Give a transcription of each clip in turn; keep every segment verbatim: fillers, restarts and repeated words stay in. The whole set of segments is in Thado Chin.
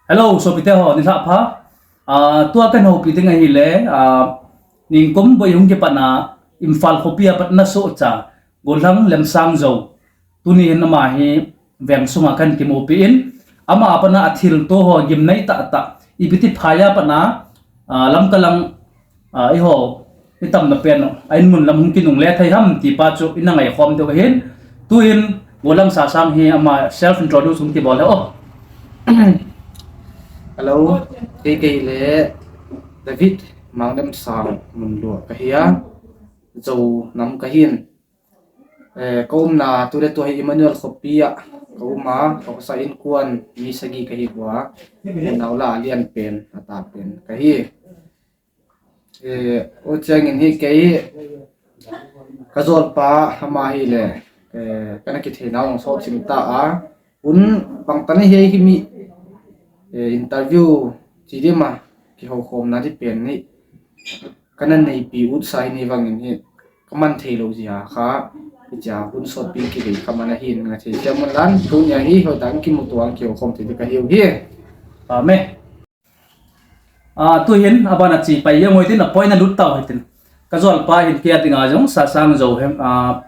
Hello, sopite ho, nilhah pha. Ah, tua kan houpi ding ahile, ah, ningkum boi hung kipat na Imphal khopi a pat nasohcha, Gollhang Lemsang Zou. Tuni hin ama hi veng sunga kan kimupi in, ama a pat na athilto ho gimnei tahtah, ipi ti phai a pat na, ah, Lamka lang, ah, eiho, itamna pen, a inmun lam hung kinungle thei ham ti pa chu ina ngaikhom diu ahin. Tuin Gollhang Sasang hi ama self introduce hung kibol le o. Hello, kei, kei le David Manglemsang Munlua kahi a, Zou nam kahin. Eh, ka umna tu le tu hi Emmanuel khopi a ka um a, ka khosa inkuan mi sagi kahi bua, nau la alian pen, atah pen kahi. Eh, o chang in hi kei, ka jolpa ama hi le, eh, kana kithei nau long so chim ta a, un bang tan hi hi mi, eh, interview chi di ma, kihoukhomna di pen ni, kana neipi ut sa hi ni vang in hi, ka man thei lou jia kha, hichea hun sotpi kivei kha man ahin, nga thei siam man lan, tunia hi, hoi tah in kimuto a kihoukhom thei di kahiu hi. Amen. Ah, tuhin, abana chi pai jeng u hitin, a point a lut tau hitin. Ka jolpa hin kei a dinga jong, Sasang Zou hi, ah,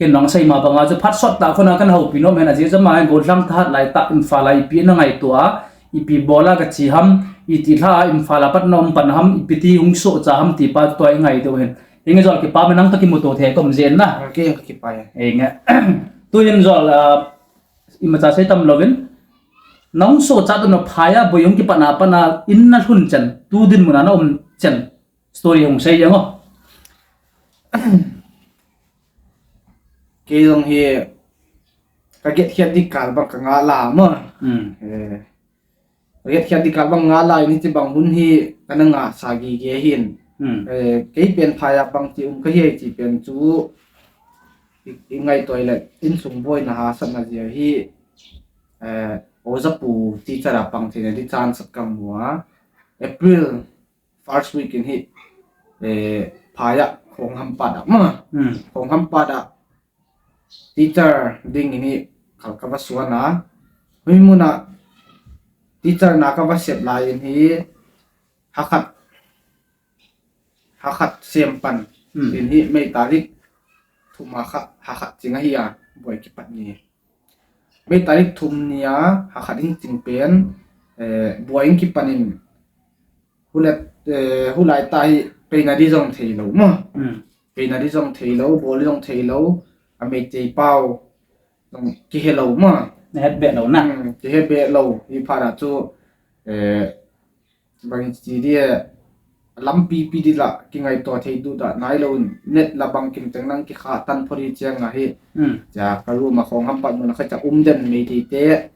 ken nang sei ma banga chu phat sot tah khun a kan houpi nom hen, ajeh chu ama hin Gollhang thahat lai tah, Imphal a ipi ana ngaito a, ipi bol a kache ham, iti lha a Imphal a pat na um pan ham, ipi ti hung sohcha ham ti pa tua i ngai diu hin. Henge jol kipa me nang toh kimuto thei kom jen na. Kei jong ka kipa e. Henge. Tuhin jol, ah, imacha sei tam louvin. Nang sohcha toh na phai a boi hung kipat na pat na in na lhun chan, tu dinmun a na um chan. Story hung sei jeng o. Kei jong hi ka get khiat di kal bang ka nga la ma. Hmm. Eh, ka get khiat di kal bang nga la in hiche bang hun hi kana nga sa gige hin. Hmm. Eh, kei pen phai a bang ti um kahi ti pen chu i, i ngaito le insung boina hahsatna jeh hi, eh, oja pu teacher a pang theina di chance ka mu a. April first week in hi, eh, phai a Khonghampat a ma. Hmm. Khonghampat a teacher ding in hi kal ka va suan a. Hui mun a teacher na ka va sep lai in hi hakhat, hakhat sem pan. Hmm. In hi May tarik thum a kha, hakhat ching ahi a, boi kipat ni. May tarik thum ni a, hakhat in ching pen, eh, boi in kipan in, hule, eh, hulai tah hi peina di jong thei lou ma. Hmm. Peina di jong thei lou, bol di jong thei lou, a Meitei pau jong kihe lou ma. Na het be lou na. Hmm, kihe be lou, hi phat a chu, eh, bang chi di, eh, lampi pi di la, kingaito thei du da, nai lou, net la bang kim teng nang kikha tan phori cheng ahi. Hmm. Cha, ka room a Khonghampat mun a kha cha um den Meitei te,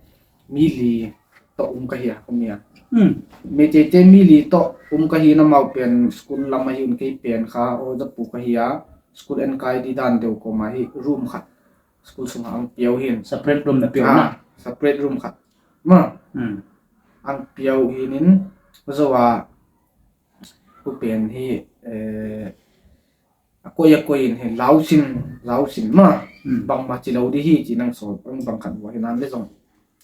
mi li toh um kahi a, um a. Hmm. Meitei te mi li toh um kahi na mau pen school lam ahi un kei pen kha, oja pu kahi a, school en kai di dan deu kom a hi room khat. School sung a ang piau hin. Separate room na piau na. Ah, separate room khat. Ma. Hmm. Ang piau hin in, zo a, hu pen hi, eh, a koi a koi in hi, lau sin, lau sin ma. Hmm. Bang ma chi lou di hi, chi nang so, bang, bang khat bua hi nan le zong.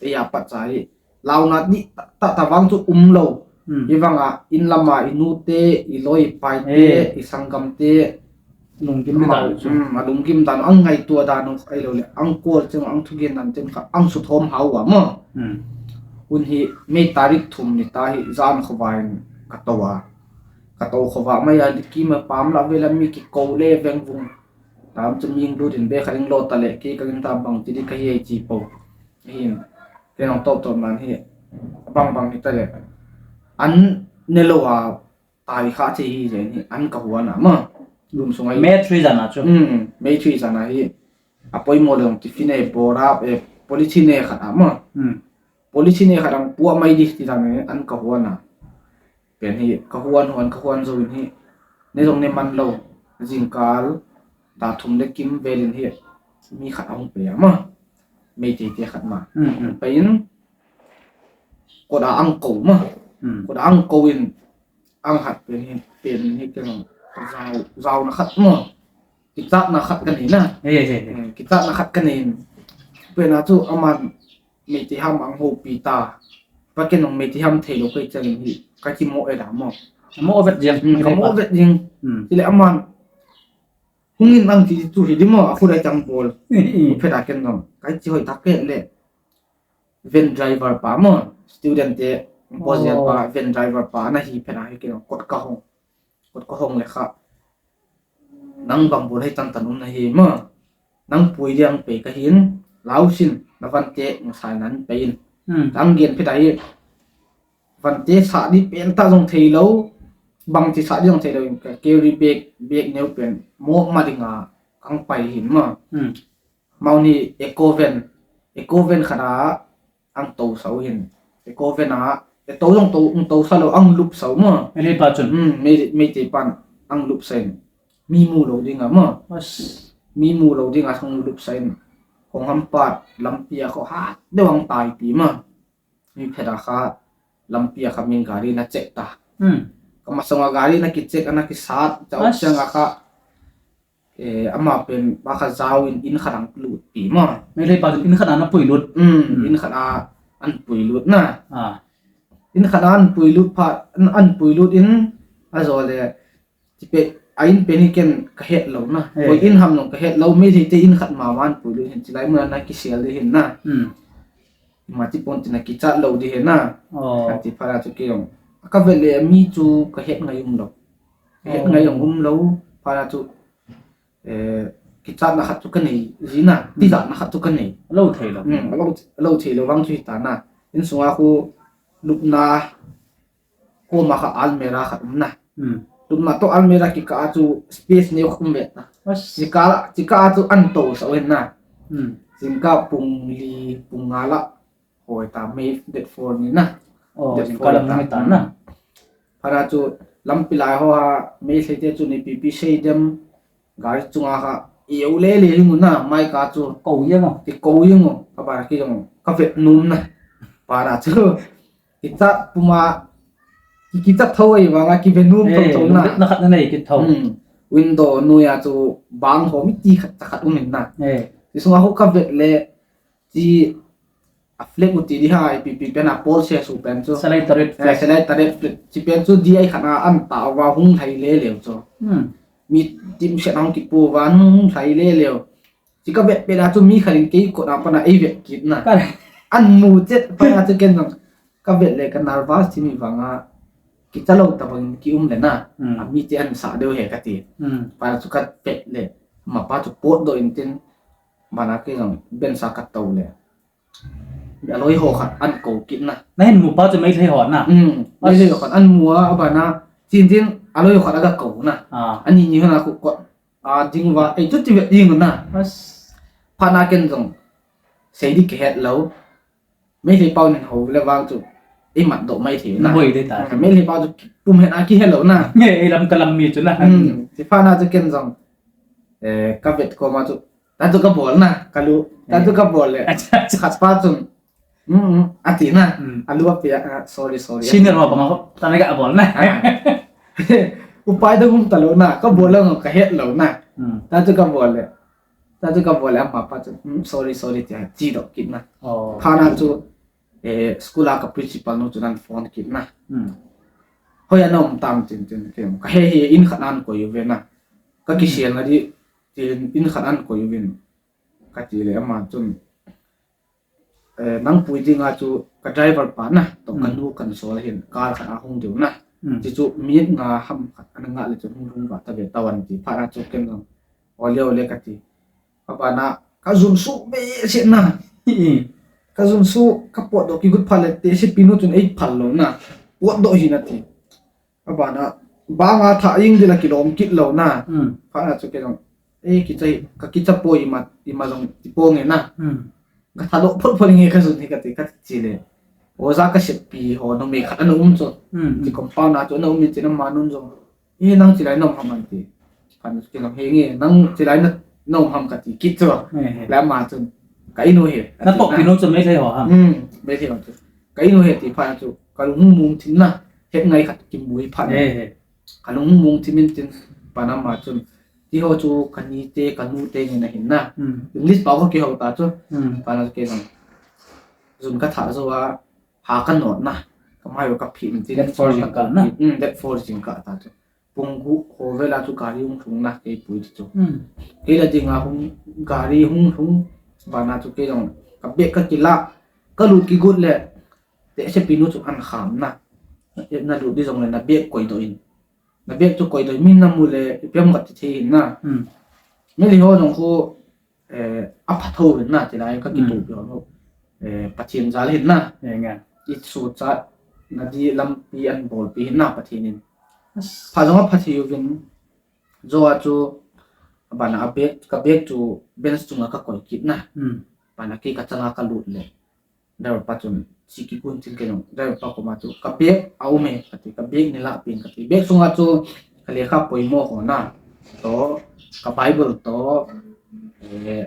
Ei a pat cha hi. Launa di ta, ta, ta vang chu um lou. Hmm. Hi vang a, in lam a, i nu te, i loi, i pai te, eh, i sanggam te. Lunggim ama, dan chu. Hmm, a lunggim dan, ang ngaito dan, ai lou le, ang kol cheng, ang thugen dan cheng kha, ang suthom hau a ma. Hmm. Hun hi, May tarik thum ni ta hi, jan khovah in ka to a. Ka to khovah mai a, liki ma pam la ve la mi kiko le veng vung. Tam chu ming du din be kha ding lo ta le, kei ka gin ta bang ti di kahi ai chi po. Hin, kei nong to to man hi, bang bang hi ta le. An ne lou a, tai kha che hi je ni, an ka huan a ma. Room sung a hi. May three jan a chu. Hmm, May three jan a hi. A poimo le tiffin e, bora, e, polythene e khat a ma. Hmm. Polythene e khat ang pua mai di ti dan e, an ka huan a. Pen hi, ka huan huan, ka huan zo in hi. Ne zong ne man lou. Jingkal, ta thum le kim vel in hi. Mi khat a hung pe a ma. Meitei te khat ma. Hmm, hmm. Pe in, kot a ang ko ma. Hmm. Kot a ang ko in, ang hat pen hi, pen hi keng zau, zau na khat mo. Kichat na khat ka nei na. He, he, he. Hmm, kichat na khat ka nei. Pen a chu aman Meitei ham ang houpi ta. Pa ken nong mei ti ham thei lo kai chang hi ka ki mo e da mo. Mo vet jeng. Hmm, ka mo vet jeng. Hmm. Ti le aman hung in ang ti tu hi di mo a khu dai chang bol. Phe da ken nong. Kai chi hoi ta ke le. Van driver pa mo. Student te boss pa van driver pa na hi phe da hi ken nong kot ka hong. Kot ka hong le kha. Nang bang bol hei tan tan um na hi ma. Nang pui diang pe ka hin. Lau sin na van te na sai nan pe in. Hmm. Tang gen phe ta hi. Van te sa di pen ta jong thei lo. Bang ti sa di jong thei lo. Ka carry bag, bag neu pen. Mo ma ding a kang pai hin ma. Hmm. Mau ni eco van. Eco van khat a ang to sau hin. Eco van a, e to jong to, ang to sa lo, ang lup sau mo. Mei le pa chun. Hmm, mei, mei te pan ang lup sa in. Mi mu lo ding a mo. As. Mi mu lo ding a sang lup sa in. Hong ham pat, lampi a kho hat, de wang tai pi mo. Mi phe da kha, lampi a kha min gari na check ta. Hmm. Ka ma sang a gari na ki check, ana ki sat, chau chang a kha. Eh, ama pen, ba kha zau in, in khat ang lut pi mo. Mei le pa in khat ana pui lut. Hmm, in khat a, an pui lut na. Ah. In khat a an pui lut pa, an, an pui lut in, a zo le, ti pe, a in pen hi ken ka het lo na. Eh. Koi in ham nong ka het lo, mei le te in khat ma man pui lut hin, ti lai mo na ki sel de hin na. Hmm. Ma ti pon ti na ki chat lo de hin na. Oh. Ka ti pha la chu ki long. Ka vet le mi chu ka het ngai um lo. Ka het ngai um lo, pha la chu. Eh, kichat na khat chu ka nei, jina, hmm, tijat na khat chu ka nei. Lo thei lo. Hmm, lo, lo thei lo vang chu hi ta na. In sunga khu lupna, koma kha almirah khat um na. Hmm. Lupna to almirah kikah a chu space neo khat um ve ta. As. Chikah, chikah a chu an to sa u hin na. Hmm. Jingkah pung li, pung nga la. Hoi ta, May date four ni na. Oh, date four kalam ta. Ni ta na. Phara chu lampi lai ho a, May sei te chu ni pipi sei dem, gari chunga kha, i u le le ring na, mai ka chu. Ko yeng o. Ti ko yeng o, ka ba ki jong, ka vet num na. Phara chu, ki chat puma, ki, ki chat tho ai vang a, ki vet num tho tho na. Eh, na khat na nei ki tho. Hmm. Window noi a chu, bang ho mi ti khat, khat um in na. Eh. Ti sunga ho ka vet le, Ti a flag u ti di ha, ipi pi pen a Paul Sia su pen chu. Salai taret flag. Eh, Salai taret flag. Chi pen chu di ai khat a an ta va hung lhai le leu chu. Hmm. Mi tim se nang ki pu va hung lhai le leu. Chi ka vet pen a chu mi khat in kei kot a pan a ei vet kit na. Ka. An mu chet pan a chu ken nang. Ka vet le ka nervous ti mi vang a. Ki cha lo ta bang ki um le na. Hmm. A mi ti an sa deu he ka ti. Hmm. Pa chu ka vet le. Ma pa chu pot do in tin. Bana ke jong ben sa ka to le. A loi ho khat an ko kit na. Na hin mu pa chu Meitei ho na. Hmm. Meitei ho khat an mu a, a bana chin chin a loi ho khat a ga ko na. Ah. Ani ni hona ko, ko, a ding va, ei chu ti ve ding na. As. Phana ken jong. Sei di ke het lo. Meitei pau nin ho le vang chu. Ei mat do Meitei na. Hoi de ta. Meitei pau chu pum het a ki het lo na. Nge ei lam ka lam mi chu na. Hmm. Ti phana chu ken jong. Eh, ka vet ko ma chu. Ta chu ka bol na, ka lu. Ta chu ka bol le. Acha, acha. Khat pa chun. Hmm, hmm, a ti na. Hmm. A lu a pia, ah, sorry, sorry. Senior ho bang ho, ta na ka bol na. Ah. Upai da um ta lo na, ka bol lo ka het lo na. Hmm. Ta chu ka bol le. Ta chu ka bol le, ama pa chu. Hmm, sorry, sorry, ti a, chi do kit na. Oh. Phana chu, eh, school a ka principal nu chu nan phone kit na. Hmm. Hoi a na um tam tin tin, ke, ka he he in khat an ko yu ve na. Ka ki sial na di, tin in khat an ko yu vin. Ka ti le ama chun. Eh, nang pui ding a chu ka driver pa na, to ka nu kan sol hin, car khat a hung deu na. Hmm. Ti chu minute nga ham khat an nga le chu hung hung va ta ve ta wan ti, phana chu ken jong. Ole ole ka ti. Ka bana, ka jun su be se na. Ka jun su, ka pot do ki gut pha le te se pinu chun ei phal lo na. Pot do hi na ti. A bana, banga tha ing dila kilom kit lo na. Hmm. Phana chu ken jong. Ei, kicha, ka kicha po ima, ima jong ti po nge na. Hmm. Ka tha lo phot phot nge ka jun hi ka ti, ka ti chi le. Oja ka se pi ho no me khat an um chu. Hmm. Ti compound a chu an um in chi na ma nun jong. E nang chilai nom ham an ti. Kan kilom he nge, nang chilai na nom ham ka ti kit chu. He, he. Le ama chun. Ka inu he. Na pok pinu chu Meitei ho ham. Hmm, Meitei ho chu. Ka inu he ti pha chu. Ka lung mung thim na. Het ngai khat ki mui pha. He, he. Ka lung mung thim in tin. Phana ama chun. Ti ho chu ka ni te, ka nu te nge na hin na. Hmm. English pa ko ki ho ta chu. Hmm. Phana ke jong. Jun ka tha jo a. ha ka not na. Ka mai ka phi in tin. Date four jingkah na. Hmm, date four jingkah ta chu. Pung gup ho vel a chu gari hung lhung na, kei pui ti chu. Hmm. Kei la dinga hung, gari hung lhung. Bana chu kei jong ka bag ka kila. Ka lut kigot le. Te se pinu chu an kham na. Na lut di jong le na bag koi doh in. Na bag chu koi doh in. Min na mu le, ipi ham ka ti thei hin na. Hmm. Mili ho jong khu, eh, a phatho hin na, ti lai ka kitu pi ho. Eh, Pathen jal hin na. Eng a. I su cha na di lampi an bol pi hin na Pathen in. Pha jong a pha thei uvin. Jo a chu bana a bag, ka bag chu bench chunga ka koi kit na. Hmm. Bana kei ka changa ka lut le. Driver pa chun, chi kikun thil kei jong. Driver pa koma chu, ka bag a um e, ka ti, ka bag nei lah pin, ka ti. Bag sunga chu, ka lekha poimo ho na. To, ka Bible to, eh,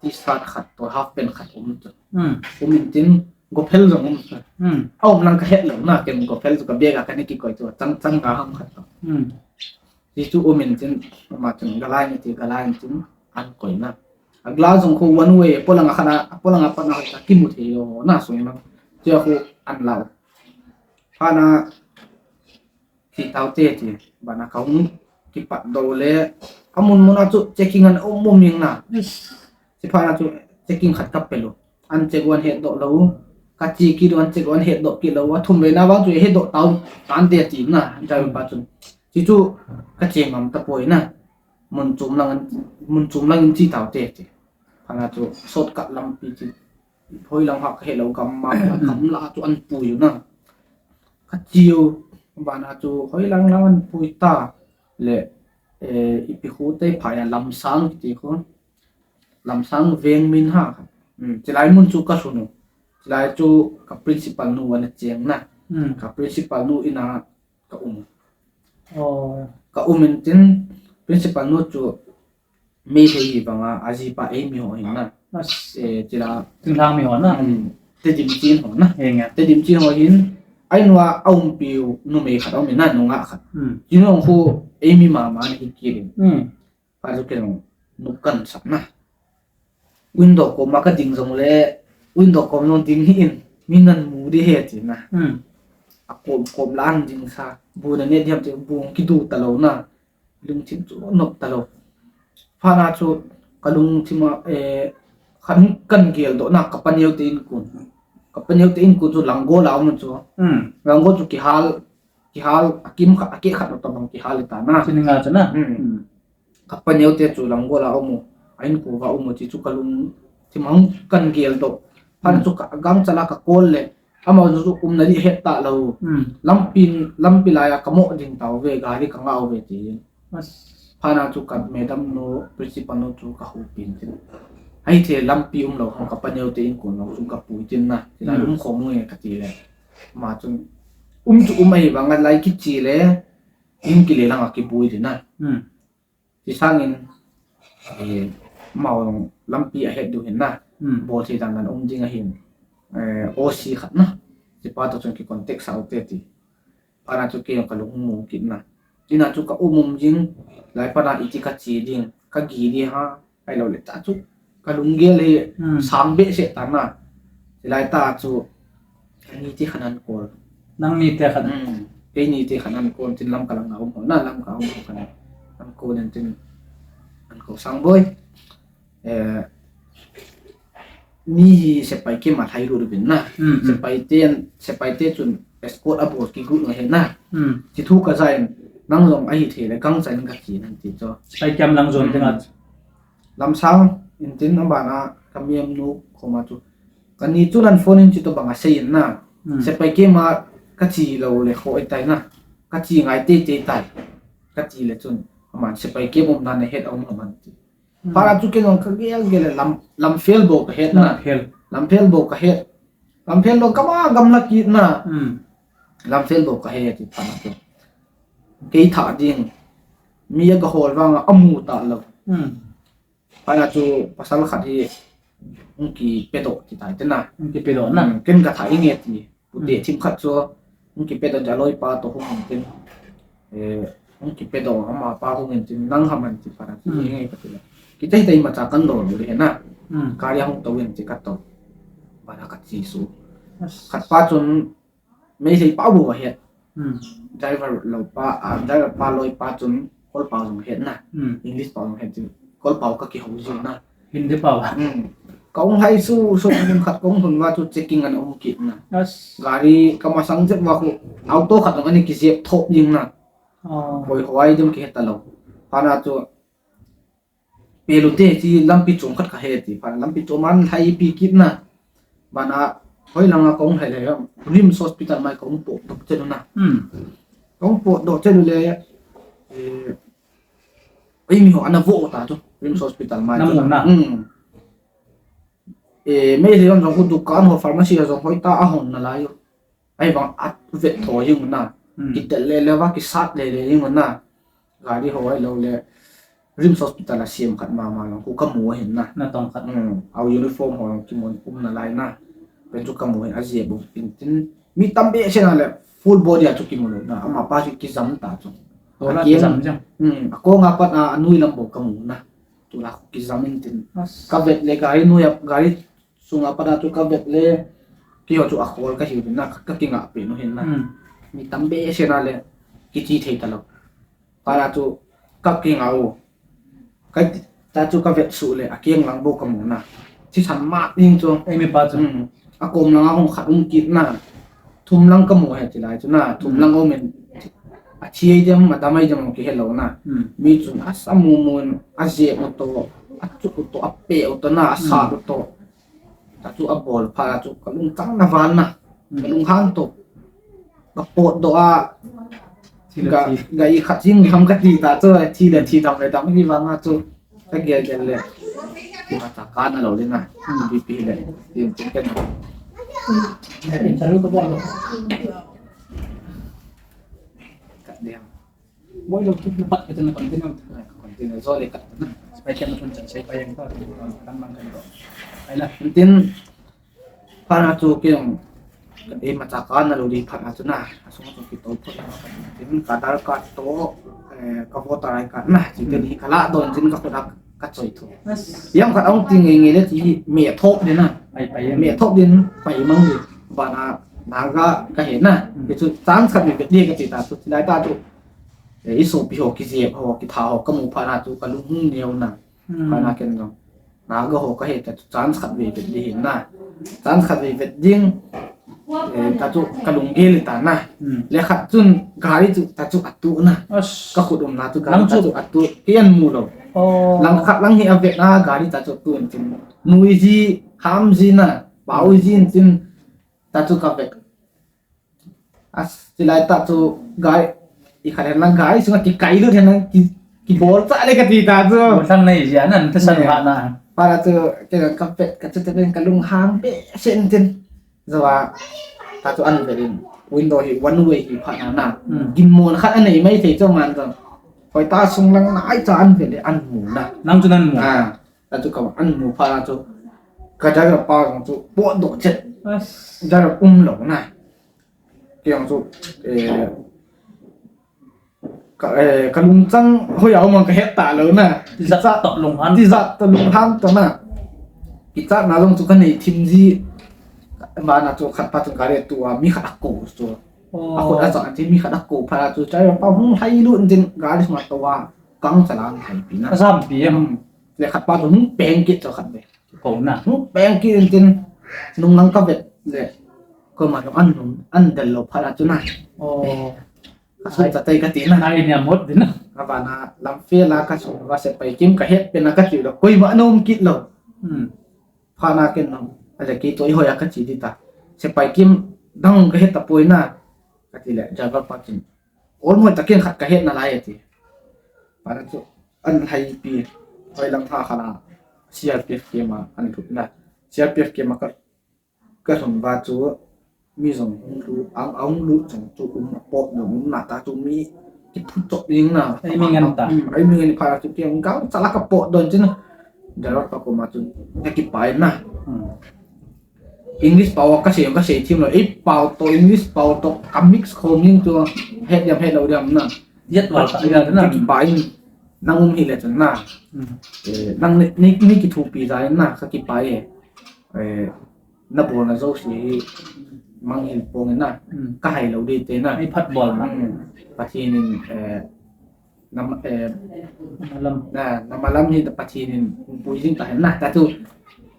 T-shirt khat to, half pant khat um chu. Hmm. Um in tin, gophel jong um chu. Hmm. A um lang ka het lou na, ken gophel chu ka bag a ka nei kikoi chu, chang chang nga ham khat to. Hmm. Ti chu um in tin, ama chun, galai ni ti, galai in tin, an koi na. A glass jong khu one way, polang a khat a, polang a pat na hoi ta, kimu thei lou na, sung na. Ti a khu an lau. Pha na, Ti tau te ti, bana ka hung kipat doh le, a mun mun a chu checking an um um ing na. Yes. Ti pha na chu checking khat ka pe lou. An check u an het doh lou. Ka chi kit u an check u an het doh kit lou. A thum ve na vang chu het doh tau tan te ti na, driver pa chun. Ti chu ka che ngam ta poi na. Mun chom lang an, mun chom lang in ti tau te ti. Pha na chu shortcut lampi ti. Hoi lang ha ka he lou, gam ma, gam la chu an pui u na. Ka chiu, bana chu hoi lang lang an pui ta. Le, eh, ipi khu te pha ya Lamsang kiti khu. Lamsang veng min ha. Hmm, chilai mun chu ka lhun u. Chilai chu ka principal nu ana cheng na. Hmm. Ka principal nu in a ka um. Oh. Ka um in tin, principal nu chu Meitei hi banga, a jipa eimi ho hin na. As. Eh, chila. Thinglhang mi ho na. Hmm. Tedim Chin ho na. He nga. Tedim Chin ho hin, a in uva a umpiu numei khat a um in na, nungah khat. Hmm. Chin ho khu eimi mama na hi kirin. Hmm. Pa chu kei jong, nu kan sat na. Window kom a ka ding jong le, window kom jong ding hih in, mi nan mu di he ti na. Hmm. A kom kom la an ding sa, bu na ne diam ti, bu kidu ta lou na. Lungthim chu nop ta lou. Pha na chu ka lungthim a, eh, khan kan gel doh na ka paneo te in kun. Ka paneo te in kun chu Langol a um chu. Hmm. Langol chu kihal, kihal a kim khat, a keh khat lo ta bang kihal ta na. Sini nga chu na. Hmm. Hmm. Ka paneo te chu Langol a um u. A in ku va um u ti chu ka lungthim a kan gel doh. Pha na chu ka gangchal a ka call le. Amau chu umna di het ta lou. Hmm. Lampi, lampi lai a ka mo ding tau ve, gari ka ngah u ve ti. As. Pha na chu ka madam nu, principal nu chu ka houpi in tin. Ahi thei lampi um lou, ka paneo te in kun lou, chu ka pui tin na. Ti lai um khom nge ka ti le. Ma chun, um chu um ahi vang a lai kichi le, in kile lang a kibui tin na. Hmm. Ti sangin, eh, amau lampi a het diu hin na. Hmm. Bol thei dan dan um ding ahin. Eh, O C khat na. Ti pa to chun ki contact sa u te ti. Pha na chu kei jong ka lung mu kit na. Ti na chu ka um um jing. Lai pha na iti ka chi ding. Ka gi di ha. Ai lo le ta chu. Ka lunggel hi sang behseh tan na. Ti lai ta chu. Ka ni ti khan an call. Nang ni te khan. Hmm. Kei ni te khan an call. Tin lam ka lang na um ho na lam ka um ho khan. An call in tin. An call Sangboi. Eh, mi hi sepai kei ma thai ru ru bin na. Hmm, hmm. Sepai te, sepai te chun escort a bol kigu no he na. Hmm. Ti thu ka zain nang jong ahi thei le gangchal in ka chi nang ti cho. Sepai kiam lang jon te ngat. Lamsang in tin a bana ka miam nu khoma chu. Ka ni chu nan phone in chi to banga sei in na. Hmm. Sepai kei ma ka chi lo le kho e tai na. Ka chi ngai te te tai. Ka chi le chun. Aman sepai kei mom na na het a um lo man ti. Hmm. Pha na chu kei jong ka gel gel le lam, lam fel bo ka het na. Lam fel. Lam fel bo ka het. Lam fel lo ka ma gam la kit na. Hmm. Lam fel bo ka het ti pha na chu. Kei tha ding. Mi a ka hol vang a mu ta lo. Hmm. Pha na chu pasal khat hi hung kipe doh ti tai te na. Hung kipe doh na. Hmm, ken ka tha inge ti. Pute thim khat chu hung kipe doh a loi pa to hung in tin. Eh, hung kipe doh ama pa hung in tin nang ham an ti pha na chu inge ka ti la. Kita hi tai ma cha kan lo lu le na. Hmm. Ka ria hung to in ti ka to. Bana ka chi su. Khat pa chun Meitei pao bou ahet. Hmm. Driver lou pa, ah, driver pa loi pa chun Kol pao jong het na. Hmm. English pao jong het chun Kol pao kakihou jing na. Hindi pao. Hmm. Kahung lhai susu mun khat kahung lhun uva chu checking ana um kit na. Gari kamasang jep uva khu auto khat jong ana kijep thop jing na. Oh. Koi ho ahi dem kihe talou. Phat na chu Pelute ti lampi chom khat kahe ti. Phat na lampi chom a lhaipi kit na. Bana hoilanga kahung lhai lhai ham. RIMS Hospital mai kahung potdoh cheh u na. Hmm. Kahung potdoh cheh u le, eh, eimi ho ana vo ta chu. RIMS Hospital mai chu. Hmm. Eh, Meitei hon jong khu dukan ho pharmacy ho jong hoitah a hon nalai u. Ahivang avet tho jing u na. Hmm. Kitel lele uva, kisat lele jing u na. Gari ho ahilou le RIMS Hospital a sem khat mama jong khu kamu ahin na. Natong khat. Hmm. Au uniform ho jong kimu in um nalai na. Pen chu kamu ahin ajep bou in tin. Mi tam behseh na le full body a chu kimu lou na. Amapa chu kijam ta chu. Tola kijam jam. Hmm. Akong a pat a anoi lam bou kamu na. Tola kijam in tin. Kavet le gari noi a gari sunga pat a chu kavet le, keiho chu akhol kahiu vin na, ka, kakingah peh u hin na. Hmm. Mi tam behseh na le, kiche thei talou. Phat na chu kakingah u. Kati, ta chu kavet suh le, akeng lang bou kamu na. Thisan mat jing chu. Eimi pa chu. Hmm. Akom langa hung khat um kit na. Thum lang kamu ahi ti lai chu na. Thum lang um in. Athi ahi dem, adam ahi dem kihe lou na. Hmm. Mi chun asa mumu in, ajep u toh, achuh u toh, apeh u toh na, asat u toh. Ta chu abol phat a chu kalungchang na val na. Hmm. Kalunghang toh. Kapotdoh a. Thi le thi. Ga, ga i khat jing ham kati ta chu, thi le thi, dam le dam, hivanga chu kagel gel le. Imacha kana lou le na. Hmm. Bipi le. Tin tin kana. Interview kabol lou. Kat dia. Boi lou tu pat ka tu na continue. Continue. Jole kat na. Sepai kiam na pun chan, sepai yang tu. Kan mang kan tu. Ai la. Tin. Phat na chu kei jong, imacha kana lou di phat na chu na. Asung chu kitol phot na. Tin ka Aadhaar card toh, eh, ka voter I D card na. Chuteni kala don tin ka khut a kachoi tho. Yang khat ahung ti ngei ngei le ti me thop din na. Ai, pai em. Me thop din, pai mang di. Bana Naga kahi na. Hmm. Kei chu chance khat ve ve di kati ta chu. Tilai ta chu. Eh, i sopi ho, kijep ho, kitha ho, kamu phat na chu kalung hung neo na. Hmm. Phat na ken jong. Naga ho kahi ta chu chance khat ve ve di hin na. Chance khat ve ve ding. Eh, ta chu kalung gel ta na. Hmm. Le khat chun gari chu ta chu atu na. Ka khut um na chu gari ta chu atu. Kei an mu lou. Oh. Lang khat lang hi ave na gari ta chu atu in tin. Nui ji, ham ji na. Pao ji in tin. Ta chu kave. As, tilai ta chu gari, i khat hen lang gari sunga kikai lut hen lang ki, kibol cha le kati ta chu. Bol thang nei jia nan ta san ha na. Phat na chu kei kave, ka chu te ben kalunghang behseh in tin. Jeh a, ta chu an ve in. Window hi one way hi phat na na. Hmm. Ginmo khat anei mai thei chu man chu. Hoitah sung lang na ai cha an ve le an mu na. Nang chu nan mu. Ah. Ta chu ka an mu phat na chu, ka driver pa jong chu potdoh chet. As. Driver um lou na. Kei jong chu, eh, ka, eh, kalungchang hoiya um ang kahet talou na. Tijat toh lunghang. Tijat toh lunghang toh na. Kichat na jong chu kanei thim ji. Bana chu khat pa chu gari atu a mi khat akou chu. Oh. Akhut a chang ti mi khat akou phat na chu driver pa hung lhai lut in tin gari sunga tou a kang chala an lhai pi na. Ajam pi em. Hmm. Le khat pa chu hung peng kit chu khat ve. Ko na. Hung peng kit in tin nung lang kavet le. Koima jong an nung, an del lou phat na chu na. Oh. Ka sung cha tei kati na. Ai nia mot din na. Abana lamfel a ka sung uva sepai kim kahet pen na kati lou. Koima ana um kit lou. Hmm. Phat na ken nang. Ale kei toh i hoiya kache di ta. Sepai kim dang kahet tapoi na. Kati le driver pa chun. Ol moi takin khat kahet nalai ati. Phat na chu an lhai pi. Hoilang ha khala. C R P F camp a an lut na. C R P F camp a ka, ka lhun uva chu mi jong hung lut, ang, ahung lut jong chu um apotdoh um na ta chu mi kiphut chop ding na. Ai mi ngen ta. Hmm, ai mi ngen phat na chu kei jong gangchal a kapotdoh in tin. Driver pa koma chun ka kipai na. Hmm. English pao kasei, kasei thim lou. Ei pao toh, English pao toh, ka mix khom ning chu, het diam, het lou diam na. Jet wal ta ya na. Ka kipai, nang um hile chun na. Hmm. Eh, nang ni, ni, ni kithopi jai na, ka kipai e. Eh, Nabolna jouse hi manghil pong in na. Kahai lou ding te na. Pathen in, eh, namalam hi Pathen in hung pui jing tahen na. Tatu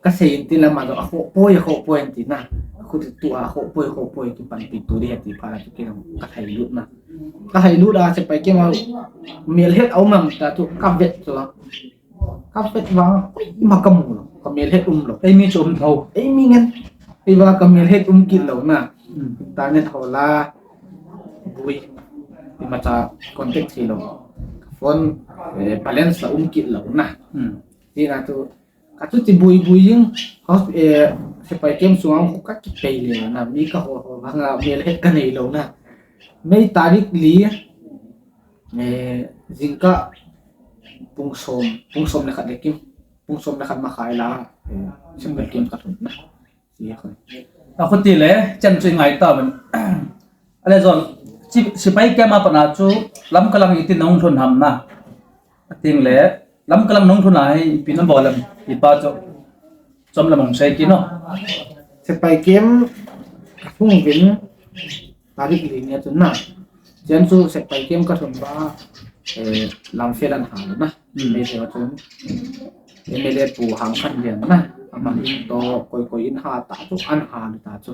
kasei in ti lam a jong akhoh poi, akhoh poi in ti na. Akhoh tu a akhoh poi, akhoh poi kipanpi tu ding ahi ti phat a chu kei jong kahai lut na. Kahai lut a sepai camp a melhet aum am tatu kavet chu. Kavet vang koima kamu lou. Kamelhet umlou. Eimi chu umthou. Eimi ngen. Eivang kamelhet um kit lou na. Internet ho la bui. Imacha contact thei lou. Phone balance la um kit lou na. Tina tu kachuti bui bui jing. Sepai camp sunga khu kakipei le na. Mi kahol hol vanga melhet kanei lou na. May tarik li, jingkah pung som, pung som le khat le kim, pung som le khat makhai la sepai camp kalhun na. Akhuti le chan chu ingai tauvin. Ale jong sepai camp a pat a chu Lamka lang itin nahung lhun ham na. Ating le Lamka lang nahung lhun a hi ipi nabol em, ipa chu chom le mong sei kit o. Sepai camp kalhung uvin tarik li nia chun na. Chan chu sepai camp kalhun uva, lamfel an hal na. Meitei chun M L A pu Hangkhanlian na. Ama in toh koi koi in ha ta chu an hal ta chu.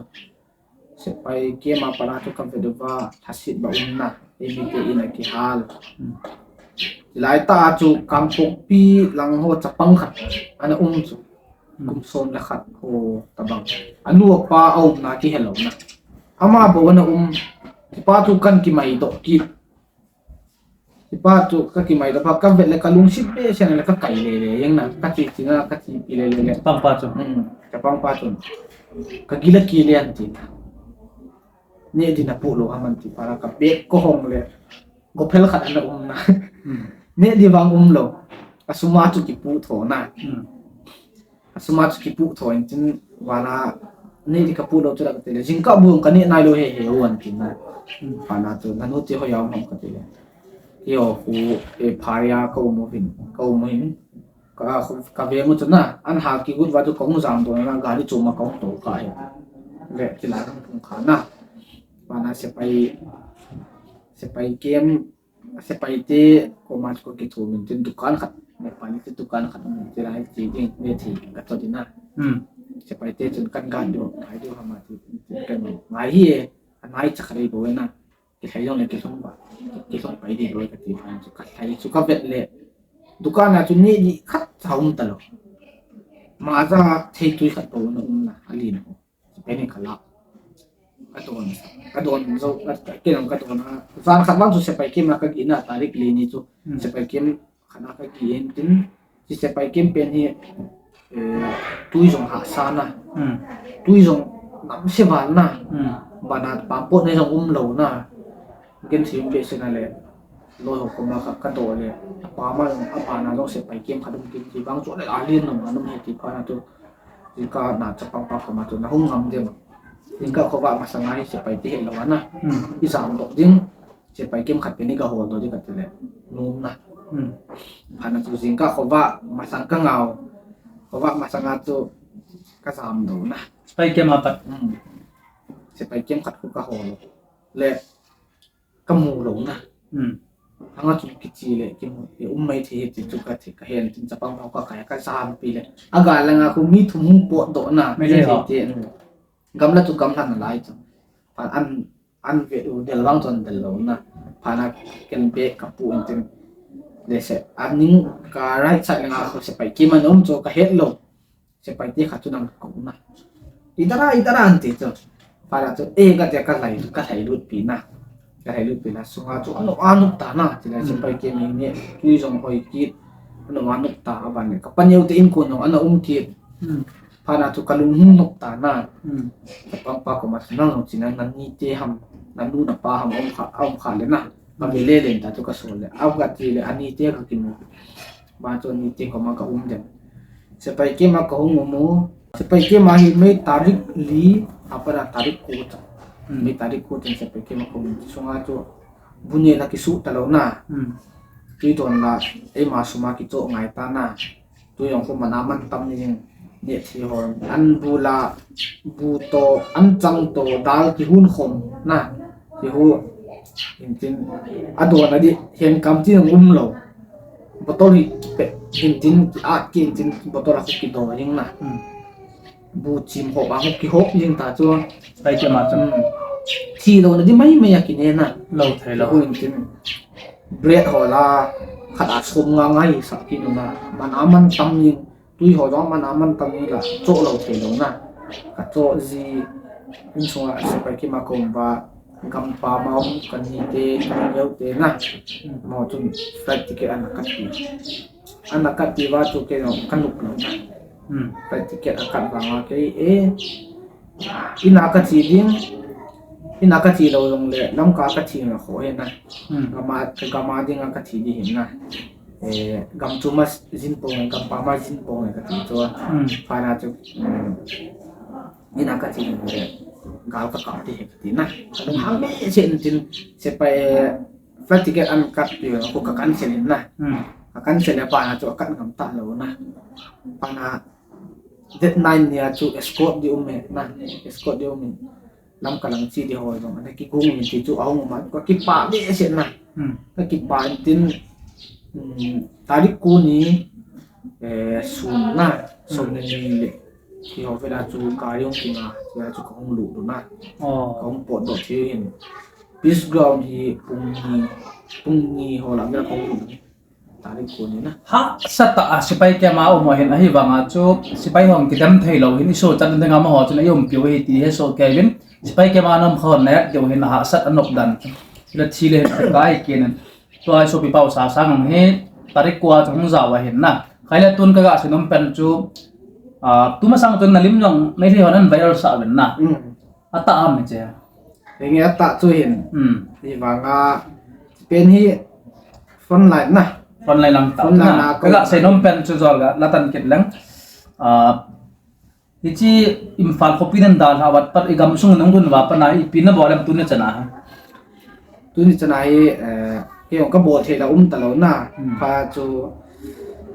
Sepai camp a pat a chu kavet uva lhasetba um na. Eimite in akihal. Hilai tah a chu Kangpokpi lang ho chapang khat ana um chu. Kum som le khat ho tabang. Anu apa aumna kihelou na. Ama bou ana um. Hipa chu kan kimaidoh kit. Hipa chu kakimaidoh phat kavet le kalungset behseh na le kakai lele jeng na. Kache china kachepi lele le. Chapangpa chu. Chapangpa chun kagil akile an ti na. Neh di napoh lou ham an ti phat a kabag kahong le gophel khat ana um na. Neh di vang umlou. Asuma chu kipoh tho na. Asuma chu kipoh tho in tin vana neh di kapoh lou chu la kati le jingkah bou kaneh nailou he he u an ti na. Vana chu nanu te hoiya um ham kati le. Keiho khu pharia kaum uvin, kaum uvin. Kaveng u chu na, an ha kigot uva chu kahung jamdoh na, gari chom a kahung tolkha hi. Le tilai kahung kha na. Vana sepai, sepai camp, sepaite koma chu kakithum in tin dukan khat, Nepali te dukan khat um in tilai che ding, neh thei kato ding na. Sepaite chun kan guard diu, ngai diu ham ati, kangai hi e, angai cha khat ei bou e na. Kilhai jongle kilhung pai ding bou kati phat chu kalhai chu kavet le dukan a chu neh di khat cha um talou. Maja theitui khat bou ana um na, alen ho. Sepai ni kalah. Kadon, kadon jou, kei jong kadon a. Jan khat vang chu sepai camp a kageh na, tarik li ni chu sepai camp khat a kageh in tin, hiche sepai camp pen hi tui jong hahsa na, tui jong namse val na, bana pampotna jong umlou na. Genthei um behseh na le, loi ho koma kadoh le, apa ma jong, abana jong sepai camp khat um kit ti vang chu le alen nom a um hi ti phat na chu, jingkah na chapangpa koma chu nahung ngam dem. Jingkah khovah masanga hi sepaite hetlou a na, ijamdoh ding. Sepai camp khat pen iga holdoh ding kati le, nom na. Phat na chu jingkah khovah masang kangah u, khovah masanga chu kajamdoh na. Sepai camp a pat. Sepai camp khat khu kahol u le, kamu lou na. Hanga chu kiche le, kimu, um maithei hi ti chu kati, kahen tin chapang ho kakai, kajampi le, agal langa khu mi thum hung potdoh na. Gamla chu gamla nalai chu. Phat an an vet u del vang chun del lou na. Phat na ken bag kapoh in tin. Lese, aning ka right side langa khu sepai camp ana um chu kahet lou. Sepaite khat chu nang kou na. Idhar a, idhar a an ti chu. Phat na chu, eh, kati a kalhai, kalhai lutpi na. Kalhai lutpi na. Sunga chu anom anom ta na. Ti le sepai camp hi neh, tui jong hoi kit. Anom anom ta, aban le. Kapaneo te in kon jong ana um kit. Phat na chu kalung hung nop ta na. Chapangpa koma chu nang jong china, nanite ham, nanu napa ham aum kha, aum kha le na. Kave le len ta chu kasol le. Aum kati le anite kakimu. Ban chu anite koma kaum dem. Sepai camp a kahung um u. Sepai camp a hi May tarik li, apat a tarik ko chan. May tarik ko chan sepai camp a kahung um. Sunga chu bu neh la kisuh talou na. Tui don la, eima suma kichoh ngai ta na. Tui jong khu mana mantam ni jing. Neh thi ho, an bu la, bu to, an chang to, dal kihun khom na, kihu, hintin, adon a di, hen kam tin um lo. Bottle hi kipe, hintin, ki at ki hintin, bottle a khu kido jing na. Hmm. Bu chim ho ba khu kihop jing ta chu. Pai ke ma chu. Hmm. Thi lo na di mai mai a kine na. Lo thei lo. Kihu hintin. Bread ho la, khat a som nga ngai sa ki nu na. Man a man tam jing. Tui ho jong man a man tam ni la, cho lo thei lo na. Ka cho ji, insunga sepai kima kom ba, gampa ma um kan ni te, kan ni leu te na. Mo chun flight ticket ana kat pi. Ana kat pi ba chu kei jong ka nup lo na. Hmm. Flight ticket a kat ba ma kei e. Ina ka che ding, ina ka che lo jong le, Lamka ka che na kho he na. Hmm. Gama, gama ding a ka che di hin na. Eh, gam chu ma jin pong, gam pa ma jin pong ka ti chu. Hmm. Pha na chu, hmm, ina ka che le, gal ka kap ti he ka ti na. Ka lung hang behseh in tin, sepai, eh, flight ticket an kat pi, ko ka cancel in na. Hmm. Ka cancel le pha na chu a kat ngam ta lo na. Pha na date nine ni a chu escort di um e na. Escort di um e. Lamka lang che di ho jong, ana kigong in ti chu ahung um a, ka kipah behseh na. Hmm. Ka kipah in tin, hmm, tarik ko ni, eh, sun na, sun na ni le. Ti ho vela chu gari hung kinga, vela chu ka hung lut na. Oh. Ka hung potdoh thei hin. Peace Ground hi pung ni, pung ni ho la vela ka hung lut. Tarik ko ni na. Hahsa tah a sepai camp a um u ahin, ahivanga chu sepai hon kidem thei lou hin, i sochat ding amaho chun ei umpiu ahi ti hesoh kei uvin. Sepai camp a na um ho na et keu hin, hahsat a nop dan. Sila thi le hin kai kinin. Tua sopi pau Sasang hi tarik ko a chu hung jao ahin na. Khai le tun ka ga sei nom pen chu, ah, tuma sang chun na lim jong Meitei hon an viral sah uvin na. Mm. Atah ham che. Henge atah chu hin. Hmm. Hivanga pen hi frontline na. Frontline lang ta. Frontline na. Ka ga sei nom pen chu jol ga la tan kit leng. Ah, hiche Imphal khopi nan dalha vat pat i gamsung nung dun va pana ipi na bol em tuni chana. Tuni chana hi, eh, kei jong ka bol thei la um ta lou na. Hmm. Pha chu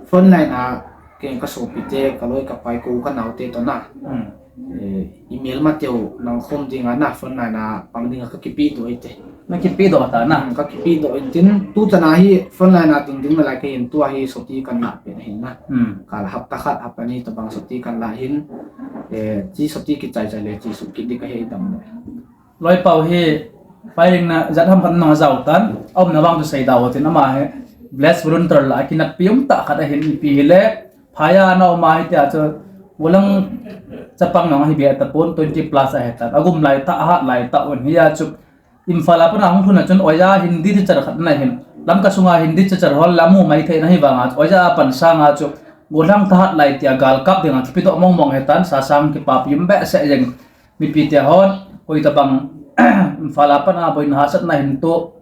frontline a kei jong ka sopite, ka loi ka pai ko ka naote to na. Hmm. Eh, email ma teu nang khom ding a na, frontline a pang ding a ka kipedoh ite. Na kipedoh ta na. Hmm, ka kipedoh in tin, tu chana hi frontline a ding ding na lai ka hin, tua hi soti kan la pen hin na. Hmm. Kal hapta khat, hapta ni tabang soti kan la hin, eh, chi soti kichai chai le, chi sukit di ka he dam le. Loi pau hi, firing na jat ham khat nang jao tan, a umna vang chu sei da ho tin ama hi, village volunteer la, kinakpi um tah khat ahin ipi hile, phaya na um ahi tia chu, volang chapang nang ahi bia tapon twenty plus ahi tan, agum lai tah, ahat lai tah un hi a chu, Imphal a pana hung lhun a chun oja Hindi teacher khat na hin, Lamka sunga Hindi teacher hol la mu mai thei na hivanga, oja a pan sanga chu, gollhang thahat lai tia gal kap dinga kipedoh mong mong ahi tan, Sasang kipapi um behseh jeng. Mipi te hon, koi tabang, Imphal a pana boina hahsatna hin to,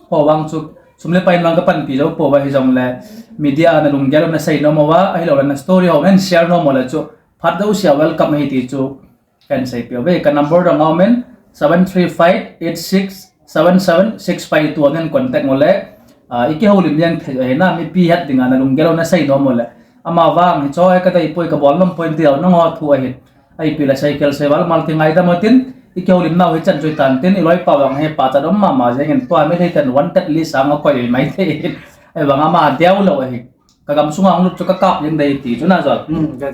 ho vang chu, sum le pai in vang ka panpi jou pouva hijongle, media na lunggel u na sei nom uva, ahilou le na story ho na share nom u le chu, phat jousea welcome ahi ti chu, kan seipeh uve, ka number dang a um in, seven three five eight six seven seven six five two a nen contact u le, ah, i kihoulim jeng thei ahi na, mipi het dinga na lunggel u na sei nom u le, ama vang hi choi ka dei poi ka bol nom poi ti lou nangho thu ahi. Ipi le cycle sei val mal kingaidam u tin, i kihoulim nau hi chan choi tan tin, i loi pau vang hi pachat um mama jeng in tua mi thei tan wanted list a nga koi mai thei. Ahivang ama deu lou ahi. Ka gam sunga hung lut chu ka kap jeng dei ti chu na jol. Hmm, ka,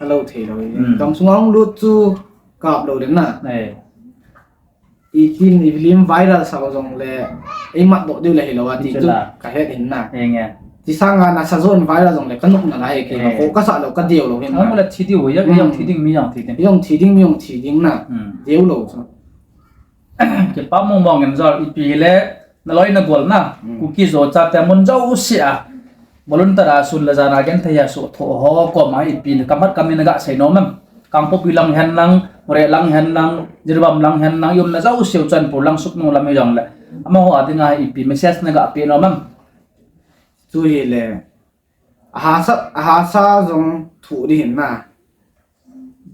ka lou thei lou. Hmm. Gam sunga hung lut chu kap lou den na. Eh. I tin i film viral sa jong le, i mat doh diu le hilou a ti chu la. Ka het in na. Enge. Ti sanga na sa jon viral jong le, ka nop na lai ke. Eh. Ko ka sa lou, ka deu lou hin. Ang la thi diu, ya, hmm, yang thi ding mi yang thi ding. Yang thi ding mi yang thi ding na. Hmm. Deu lou chu. Kipa mong mong in jol ipi le, na loi na gol na. Hmm. Kuki jo chate mun jousea. Volunteer a sun le jan a genthei a sutho ho koma ipi le, kamat kamin na ga sei nom em. Kangpokpi lang hen lang, Moreh lang hen lang, Jiribam lang hen lang, i umna jousea Churachandpur lang Sugnu lam hijongle, amaho a dinga ipi message na ga pe nom em. Chu hile, ahahsa, ahahsa jong thu di hin na.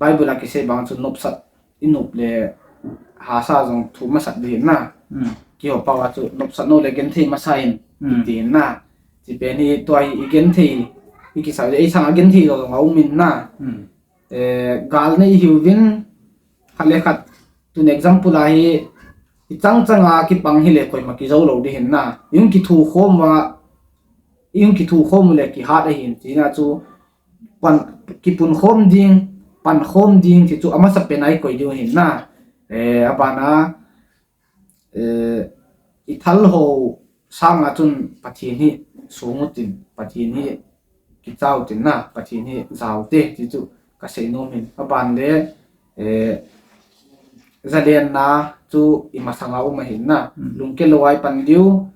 Bible a kisei bang chu nopsat i nop le, ahahsa jong thu masat di hin na. Hmm. Kihou pau a chu nopsat nou le genthei masa in, hmm, ti hin na. Chi pen hi tua hi i genthei, i kisa le, i sanga genthei jong a um in na. Hmm. eh, gal nei hiuvin, khat le khat, tun example a hi, i chang chang a kipang hile koima kijou lou ding hin na. Ihung kithu khom uva, ihung kithu khom u le kihat ahin, tina chu pan, kipun khom ding, pan khom ding, ti chu amasa pen a i koi diu hin na. Eh, abana, eh, i thal ho sanga chun Pathen hi sung utin, Pathen hi kichau tin na, Pathen hi jao te, ti chu ka sei nom hin. Aban le, eh, zalenna chu i masanga um ahin na. Hmm. Lungke lou a i pan diu,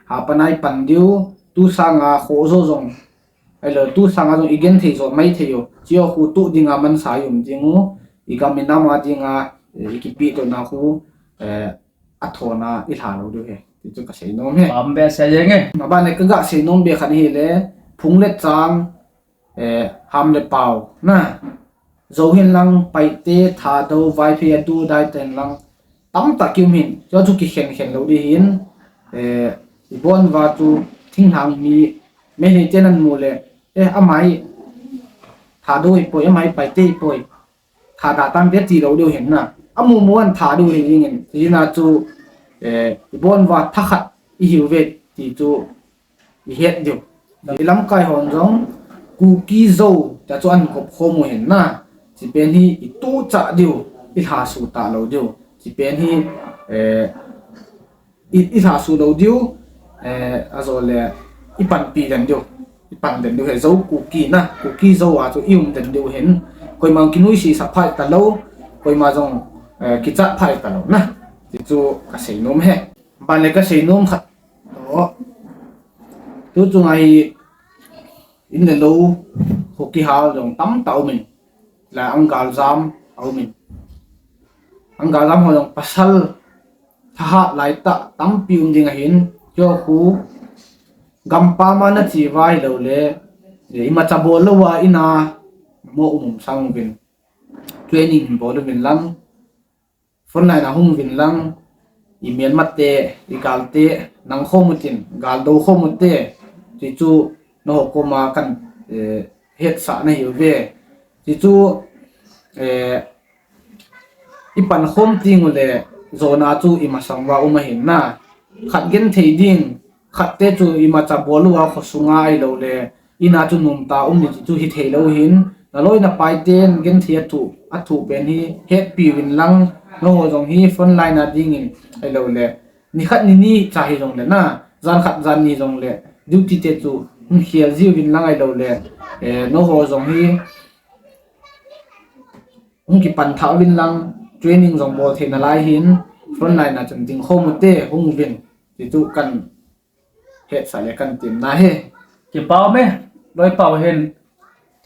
hapan a i pan diu, tu sanga kho jo jong, ahilou, tu sanga jong i genthei jo mai thei u. Chia khu tu dinga mansa i um ding u, i gam i nam a dinga, eh, i kipi to na khu, eh, a thona i hla lou diu he. Ti chu ka sei nom he. Pam be se jeng e. Aban le ka ga sei nom be khat hi le, phung le chang, eh, ham le pau, na. Jou hin lang, Paite, Thadou, Vaiphei, adu, dai ten lang, tamtah ki um hin. Chu chu kikhen khen lou ding hin, eh, i bon uva chu thinglhang mi, Meitei ten an mu le, eh, amai Thadou hi poi, amai Paite hi poi. Thada tam be ti lou diu hin na. Amu mu an tha diu hi ding in. Tina chu, eh, i bon uva thakhat i hiu ve ti chu i het diu. I lamkai hon jong Kuki Zo ta chu an kop khom u hin na. Chi pen hi i tu cha diu, i hla su ta lou diu. Chi pen hi, eh, i, i hla su lou diu, eh, a jo le i panpi den diu. I pan den diu he Zo Kuki na, Kuki Zo a chu i um den diu hin. Koima kinoise sa phai ta lou, koima jong, eh, kichat phai ta lou na. Ti chu ka sei nom he. Ban le ka sei nom khat. To. Tu chunga hi in le lou, ho kihal jong tamtah um in. La ang galjam a um in. Ang galjam ho jong pasal thahat lai tah tampi um ding ahin, kio khu gampam a na chi vai lou le, eh, imacha bol lou a ina mo um um sang uvin. Training bol uvin lang, frontline a hung uvin lang, i Myanmar te, i gal te, nang khom utin, gal do khom ute, ti chu na ho koma kan, eh, hetsah na hiu ve. Ti chu, eh, i pan khom ting u le, jona chu i masang uva um ahin na. Khat genthei ding, khat te chu imacha bol u a khosunga ahilou le, ina chu nom ta um ni ti chu hi thei lou hin, na loi na pai ten genthei a thu, a thu pen hi hetpi uvin lang, na ho jong hi frontline a ding in ahilou le, ni khat ni ni cha hi jong le na, jan khat jan ni jong le, duty te chu hung khel ji uvin lang ahilou le, eh, na ho jong hi hung kipan tha uvin lang, training jong bol thei na lai hin, frontline a chun ding khom ute hung uvin, ti chu kan hetsah le kan temna he. Kipa um e, loi pau hin,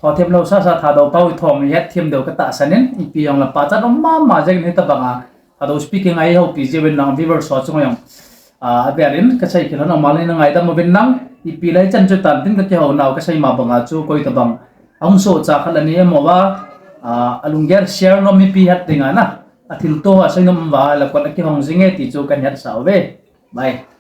thothem lou sasa Thadou pau i thom i het them deu ka tahsan in, ipi jong la pachat um mama jeng in hitabang a, Thadou speaking a i houpi jiu vin lang, viewers ho chung jong, ah, a vel in ka sei khel hon, amal in na ngaidam uvin lang, ipi lai chan chu tan tin ka kihou nau ka sei ma bang a chu koi tabang. Ahung sohcha khat la ni emo va, ah, a lunggel share nom mipi het ding a na, a thilto a sei nom va, la kot a kihong jing e ti chu kan hetsah uve. Bye.